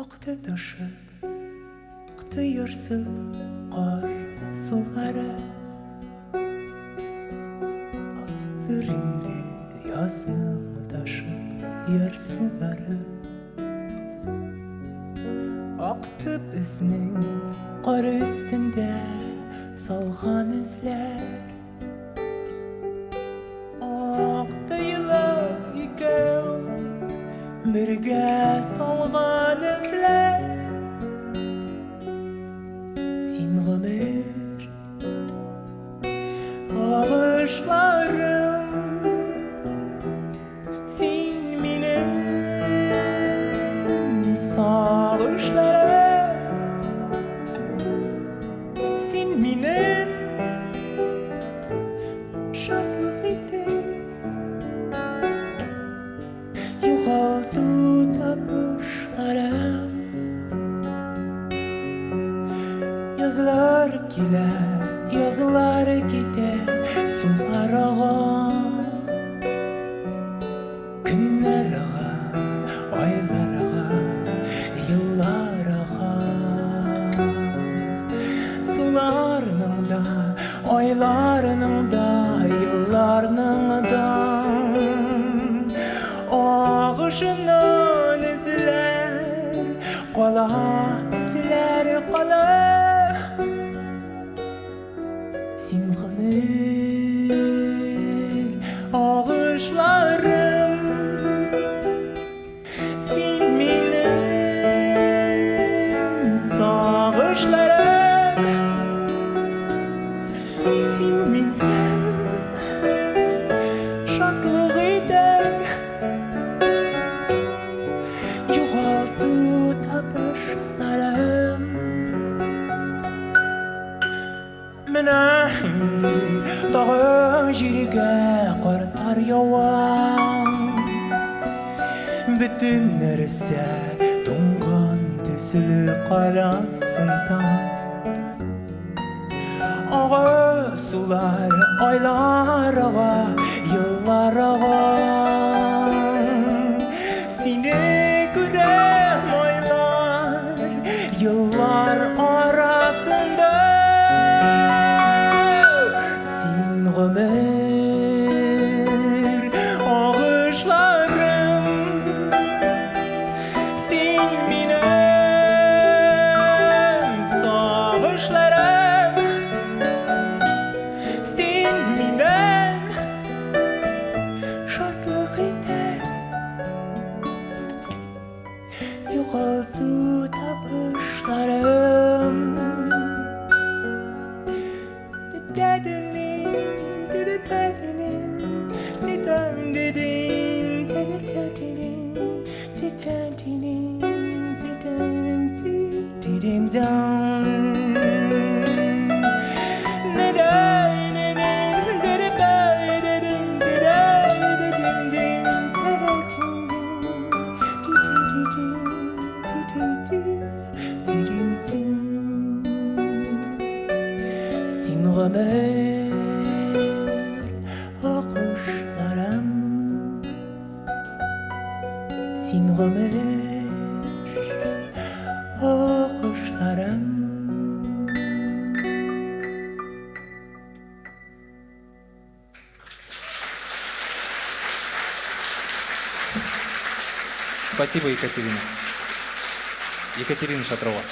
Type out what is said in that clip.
Акты ташып, акты ярсып кар сулары. Алыр инде язның ташып ярсулары. Акты безнең кар өстендә салган эзләр. Акты елап икәү бергә салган эзләр. Син гомер агышларым, син минем сагышларым, син минем шатлык итең. Югалту табышларым. Язлар килә, язлар китә, сулар ага. Көннәр ага, айлар ага, еллар ага. Суларның да, айларның да, елларның да агышыннан эзләр кала, эзләр кала. Син гомер агышларым, син минем сагышларым, син минем шатлык итең. Югалту табышларым. Менә инде тагын җиргә карлар ява. Бөтен нәрсә туңган төсле кар астында. Ага сулар, айлар ага, еллар ага. Сине күрәм айлар, еллар арасында. Син гомер агышларым, син минем сагышларым, син минем шатлык итәр. Югалту табышларым. Син гомер акышларым, син гомер акышларым. Спасибо, Екатерина. Екатерина Шатрова.